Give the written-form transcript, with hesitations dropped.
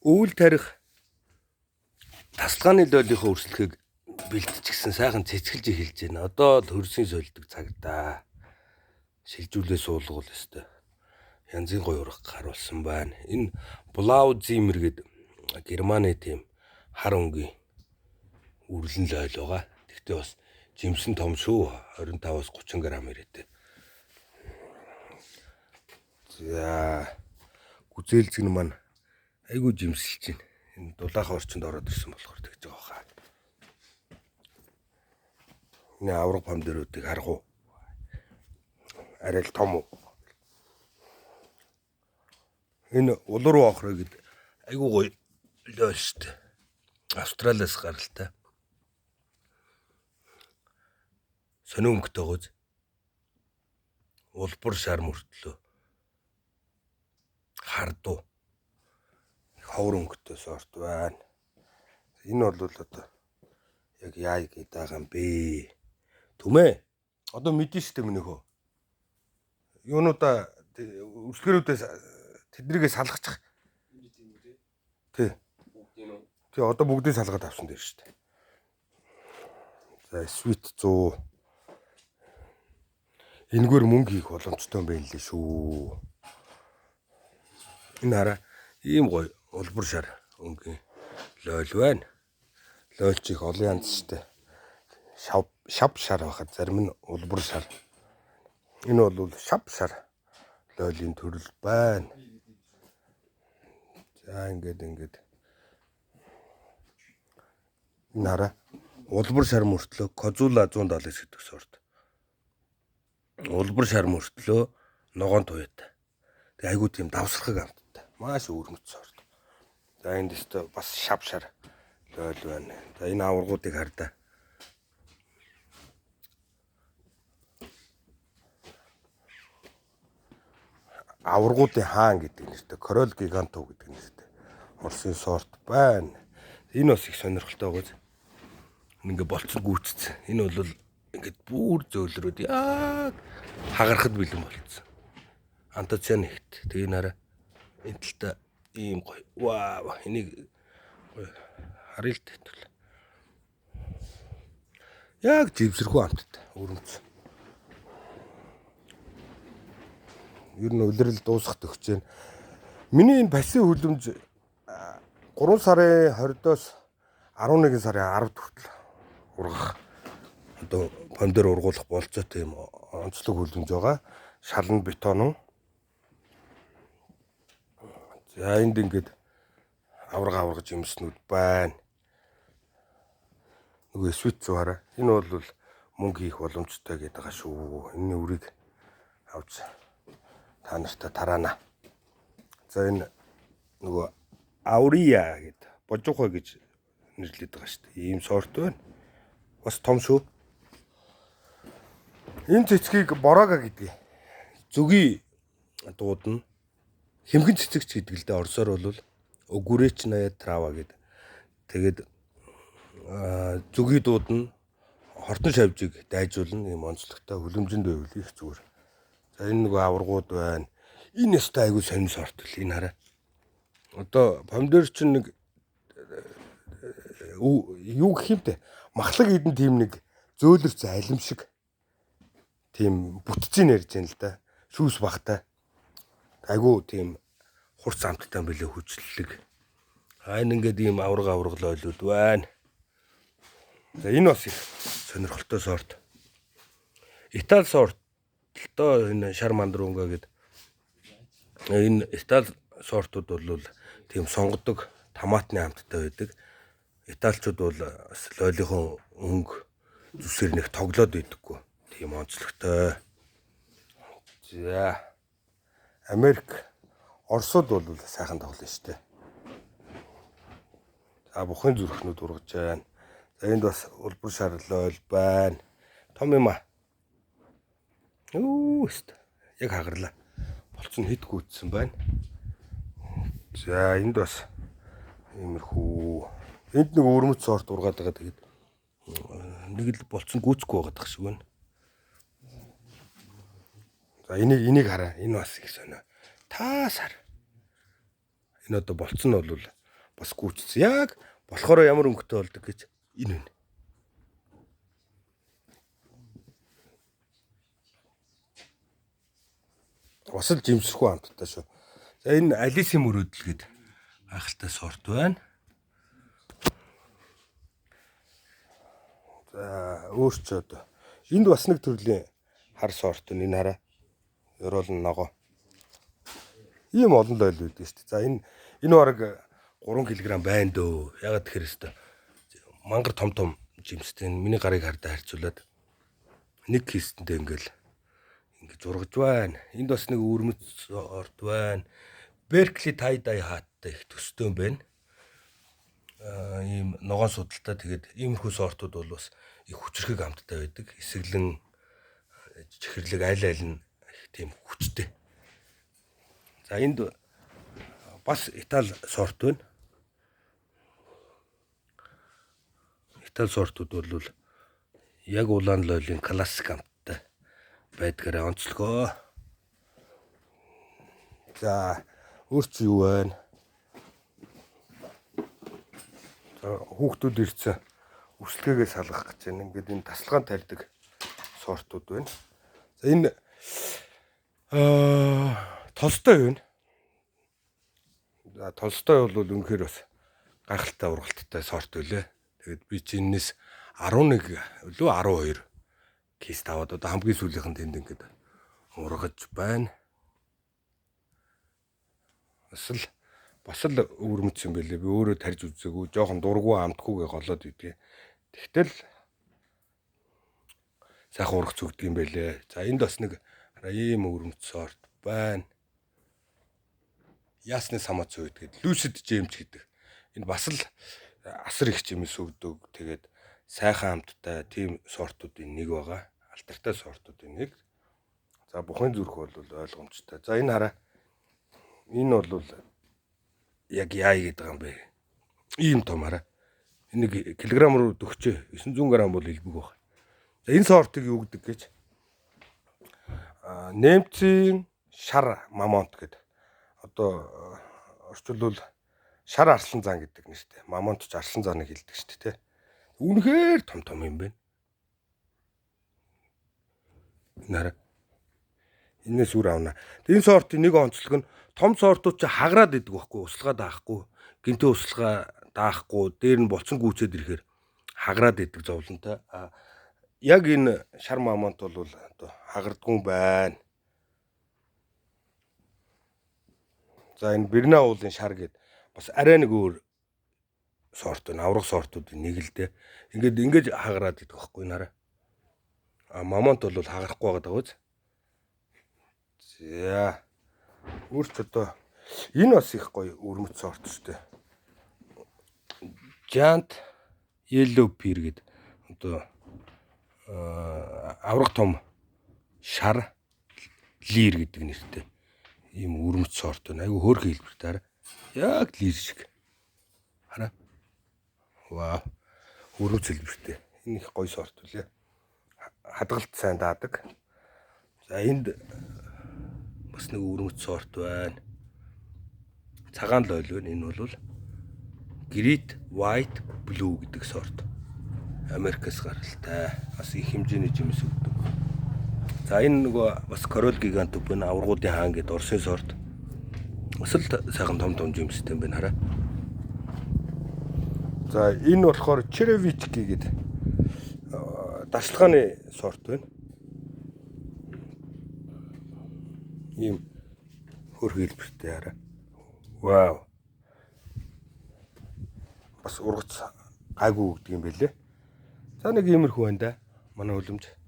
Өвөл тарих тасалгааны лойлийнхоо өрсөлдөхийг бэлтчихсэн, сайхан цэцгэлж эхэлж байна. Одоо л хөрсийн сольдог цаг даа. Шилжүүлээ суулгуул өстой. Янзын гоё урах харуулсан байна. Энэ Блау Зиммер гэдэг Германы тийм хар өнгийн үрлэн лойл байгаа. Тэгтээ бас жимсэн том шүү. 25-аас 30 г ирээтэй. За, гүзээлзгэн маань айгүй жимсэлж байна. Энэ дулаахан орчинд ороод ирсэн болохоор тэгж байгаа хаа. Энэ авраг помидоруудыг харах уу? Арай л том уу? Энэ улур охроо гэд айгүй гоё лойл шүү дээ. Австралиас гаралтай. Сонио өнгөтэй гооз. Улбар шар мөртлөө хардуу. Ховор өнгөтэй сорт байна. Энэ бол одоо яг яа гэдэг байгаа юм бэ? Түмээ. Одоо мэдэн штэ минийхөө. Юунуудаа өрсгөрүүдээс тэднийгээ салгачих. Тий. Тий, одоо бүгдийг салгаад авсан дээр штэ. За, Sweet 100. Энэгээр мөнгө хийх боломжтой юм байна лээ шүү. Энэ хараа, ийм гоё улбар шар өнгийн лойл байна. Лойлч их олон янз штэ. Шав шав шар байхад зарим нь улбар шар. Энэ бол шав шар лойлын төрөл байна. За, ингээд энэ хараа, улбар шар мөртлөө Козула 179 гэдэг сорт. Улбар шар мөртлөө ногоон туяатай. Тэгээ айгуу тийм давсархаг амттай. Маш өвөрмөц сорт. За, энд өстө бас шав шар лойл байна. За, энэ аваргуудыг хардаа. Аваргуудын хаан гэдэг нэртэй, Корол Гиганто гэдэг нэртэй Оросын сорт байна. Энэ бас их сонирхолтой байгаа. Ингээ болцсон гүйцсэн. Энэ бол ингээд бүр зөөлрөөд яг хагарахад бэлэн болцсон. Антоциан ихт. Тэгээ энэ хараа, энэ талтай ийм гоё. Вау, энийг гоё харъя л дээ. Яг живсэрхүү амттай өрөмц. Ер нь улирал дуусах төгч байна. Миний энэ пассив хүлэмж 3 сарын 20-оос 11 сарын 10 хүртэл ургах, одоо помидор ургуулах болцоотой юм онцлог хүлэмж байгаа. Шалан бетонон. За, энд ингээд авраг авраг жимснүүд байна. Нөгөө свит зугаараа. Энэ бол мөнгө хийх боломжтой гэдэг байгаа шүү. Энэ үрийг авч та нартай тараана. За, энэ нөгөө Аурия гэд божуухай гэж нэрлэдэг байгаа шүү дээ. Ийм сорт байна. Бас том шүү. Энэ цэцгийг Борога гэдэг. Зүгий дуудана. Хэмхэн цэцэгч гэдэг л дээ, орсоор бол Огуречная трава гэдэг. Тэгээд зүгий дуудана. Хортон шавжийг дайжуулна. Ийм онцлогтой, хөлөмжөнд байвал их зүгээр. За, энэ нөгөө аваргууд байна. Энэ өстой айгүй сонин сорт л, энэ хараа. Одоо помидор чинь нэг юу гэх юм те, махлаг идэн тийм нэг зөөлөрч алим шиг тийм бүтцийн ярьж байна л да. Шүүс багтай. Айгүй тийм хурц амттай юм билээ, хүчлэлэг. А, энэ ингээд ийм авраг авраг лойлууд байна. За, энэ бас их сонирхолтой сорт. Итали сорт л доо, энэ шар мандрунга гэдэг. Энэ Итали сортууд бол тийм сонгодог томатны амттай байдаг. Италичууд бол бас лойлынхон өнгө зүсээр нэг тоглоод байдаггүй. Тийм онцлогтой. За. Америк, Оросууд бол сайхан тоглоно шүү дээ. За, бухын зүрхнүүд ургаж байна. За, энд бас улбар шар лойл байна. Том юм аа. Үу өст. Яг хагарлаа. Болцсон хэд гүйтсэн байна. За, энд бас иймэрхүү. Энд нэг өвөрмөц сорт ургаад байгаа. Тэгээд нэг л болцсон гүйцэхгүй байгаад шиг байна. За, энийг хараа. Энэ бас их сонио. Таасар. Энэ одоо болцсон нь бол бас гүйцсэн. Яг болохоор ямар өнгөтэй болдог гэж энэ байна. Бас л жимсэрхүү амттай шүү. За энэ Алисийн мөрөөдөл гээд гайхалтай сорт байна. За өөр ч одоо энд бас нэг төрлийн хар сорт байна. Энэ хараа. Ёроол нь ногоо. Ийм олон лойл байдаг шүү дээ. За энэ бараг 3 кг байна дөө. Ягаад тэгэхээр өстө мангар том том жимстэй миний гарыг хардаа харьцуулаад нэг кистэндээ ингээл ингэж ургаж байна. Энд бас нэг өвөрмөц сорт байна. Berkeley tie dye хааттай их төстэй юм байна. Ийм ногоон судалтай тэгээд иймэрхүү сортууд бол бас их хүчрхэг амттай байдаг. Эсэглэн чихэрлэг аль аль нь их тийм хүчтэй. За энд бас Итали сорт байна. Итали сортууд бол яг улаан лойлын классик амттай байдгаараа онцлогоо. За өөр чи юу байна? За хүүхдүүд ирсэн өслөгээгээ салгах гэж байна. Ингээд энэ тасалгаан тарьдаг сортууд байна. За энэ Толстой байна. За Толстой бол үнэхээр бас гайхалтай ургалттай сорт байлээ. Тэгээд би чи энэс 11 үлээ 12 кист аваад одоо хамгийн сүүлийнх нь тэнд ингээд ургаж байна. Бас л өвөрмөц юм байлээ. Би өөрөө тарьж үзээгүй. Жохон дургу амтгүйгээ голоод идэ. Тэгтэл сайхан ургац өгдөг юм байлээ. За энд бас нэг ийм өвөрмөц сорт байна. Ясны самац үед гэдэг Lucid James гэдэг. Энэ бас л асар их жимс өгдөг. Тэгээд сайхан амттай тийм сортуудын нэг байгаа. Алдартай сортуудын нэг. За бухын зүрх бол ойлгомжтой. За энэ хараа. Энэ бол яг яа гэдэг юм бэ? Ийм том хараа. Энэ килограмм руу дөгчөө 900 г бол илбэг баг. За энэ сортыг юу гэдэг гэж? Немцийн шар мамонт гэдэг. Одоо орчуулвал шар арслан зан гэдэг нэртэй. Мамонт ч арслан зааныг хэлдэг шүү дээ, тэ. Үнэхээр том том юм байна. Энэ хараа. Энээс үр авна. Энэ сортын нэг онцлог нь том сортууд чи хагараад идэг байхгүй, услага даахгүй, гинтээ услага даахгүй, дээр нь булчин гүйцээд ирэхээр хагараад идэг зовлонтой. Яг энэ шар мамонт бол одоо хагардгүй байна. За энэ Берна уулын шар гээд бас арай нэг өөр сорт байна. Аврах сортуудын нэг л дээ. Ингээд ингэж хагараад идэх байхгүй нараа. А мамонт бол хагарахгүй байгаа даа үз. За. Өөр ч одоо энэ бас их гоё өвөрмөц сорт шүү дээ. Giant Yellow Pear гээд одоо аврах том шар лир гэдэг нэртэй ийм өвөрмөц сорт байна. Айгу хөөрхөн хэлбэртэй хараа. Яг лир шиг. Хараа. Вау. Өвөрмөц хэлбэртэй. Энэ их гоё сорт үлээ. Хадгалт сайн даадаг. За энд бас нэг өвөрмөц сорт байна. Цагаан лойл байна. Энэ бол Great White Blue гэдэг сорт. Америкаас гаралтай. Бас их хэмжээний жимс өгдөг. За энэ нөгөө бас Корол Гигант байна. Аваргуудын хаан гэдэг Оросын сорт. Бас л сайхан том том жимстэй юм байна хараа. За энэ болохоор Черевички гэдэг дарчилгааны сорт байна. Ийм хөрх хэлбэртэй хараа. Вау. Бас ургац гайгүй өгдөг юм байлээ. За нэг иймэрхүү байна да. Манай хөлөмж.